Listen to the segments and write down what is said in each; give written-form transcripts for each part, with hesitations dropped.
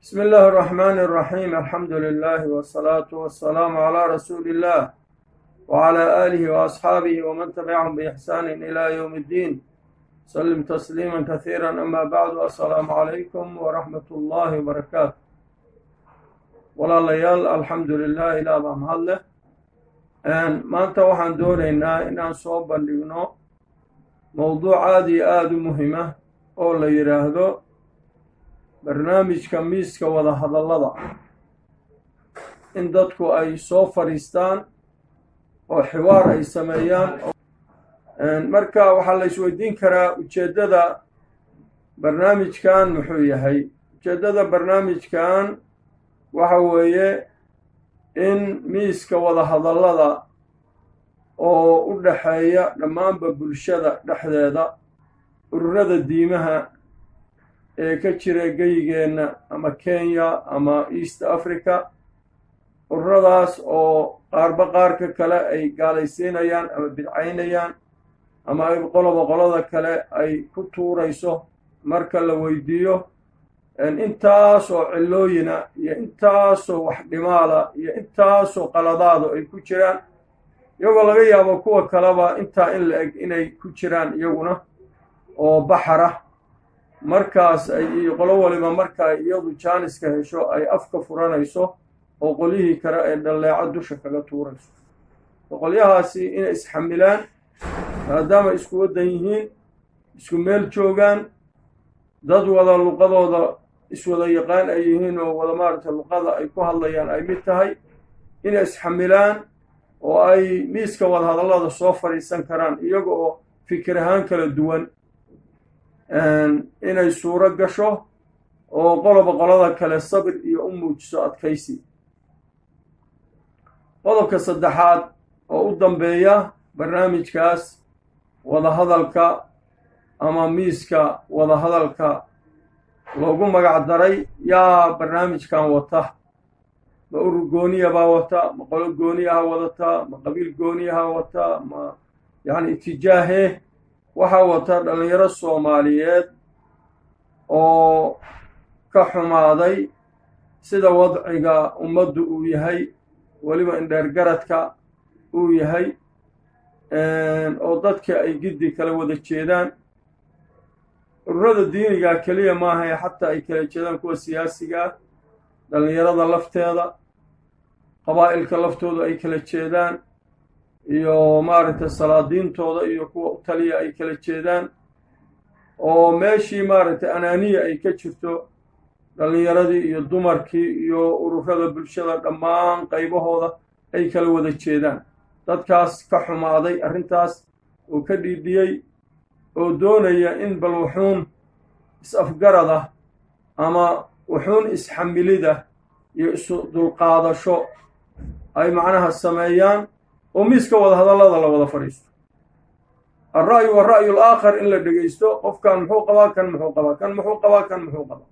بسم الله الرحمن الرحيم، الحمد لله والصلاة والسلام على رسول الله وعلى آله وأصحابه ومن تبعهم بإحسان إلى يوم الدين، سلم تسليما كثيرا. أما بعد، السلام عليكم ورحمة الله وبركاته. Walaalayaal, alxamdu lilah, Ilaah baa mahad leh. Maanta waxaan doonaynaa inaan soo bandhigno mowduuc aada iyo aada u muhima oo la yidhaahdo barnaamijka miiska wada hadallada, in dadku ay soo fadhiistaan oo xiwaar ay sameeyaan. Marka waxaa la isweydiin karaa, ujeeddada barnaamijkan muxuu yahay? Ujeeddada barnaamijkan waxa weeye in miiska wada hadallada oo u dhexeeya dhammaanba bulshada dhexdeeda, ururada diimaha ee ka jira geyigeenna ama Kenya ama East Africa, ururadaas oo qaarba qaarka kale ay gaalaysiinayaan ama bidcaynayaan ama ay qoloba qolada kale ay ku tuurayso marka la weydiiyo, intaasoo cillooyina iyo intaasoo wax dhimaala iyo intaasoo qaladaado ay ku jiraan, iyagoo laga yaabo kuwa kaleba intaa in la eg inay ku jiraan iyaguna oo baxara. Markaas ay qolo waliba marka iyadu jaaniska hesho ay afka furanayso oo qolyihii kale ay dhalleeco dusha kaga tuurayso. Qolyahaasi inay isxamilaan, maadaama isku waddan yihiin, isku meel joogaan, dad wada luqadooda iswada yaqaan ay yihiin oo wada maaragtay luqada ay ku hadlayaan ay mid tahay, inay isxamilaan oo ay miiska wada hadallada soo fadhiisan karaan iyaga oo fikir ahaan kala duwan, inay suuro gasho oo qoloba qolada kale sabir iyo u muujiso adkaysi. Qodobka saddexaad oo u dambeeya barnaamijkaas wadahadalka ama miiska wadahadalka loogu magac daray, yaa barnaamijkan wata? Ma urur gooniya baa wata? Ma qolo gooniyaha wadataa? Ma qabiil gooniyaha wataa? Ma yacni itijaahee? Waxaa wata dhallinyaro Soomaaliyeed oo ka xumaaday sida wadciga ummaddu uu yahay, weliba indheergaradka uu yahay, oo dadka ay giddi kala wada jeedaan. Ururada diiniga keliya maaha, xataa ay kala jeedaan kuwa siyaasiga ah, dhallinyarada lafteeda, qabaa'ilka laftoodu ay kala jeedaan, iyo maaragtay salaadiintooda iyo kuwa u taliya ay kala jeedaan, oo meeshii maaragtay anaaniya ay ka jirto, dhallinyaradii iyo dumarkii iyo ururada bulshada dhammaan qaybahooda ay kala wada jeedaan. Dadkaas ka xumaaday arrintaas oo ka dhiidhiyey oo doonaya in bal wuxuun is-afgarada ama wuxuun isxamilida iyo isu dulqaadasho ay macnaha sameeyaan oo miiska wada hadallada la wada fadhiisto، الرأي والرأي الآخر in la dhegaysto, qofkan muxuu qabaa, kan muxuu qabaa, kan muxuu qabaa, kan muxuu qabaa,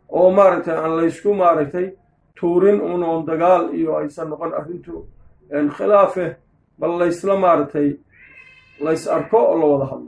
oo maaragtay aan laysku maaragtay tuurin un oon dagaal iyo aysan noqon arrintu khilaafe, bal laysla maaragtay lays arko oo la wada hadlo.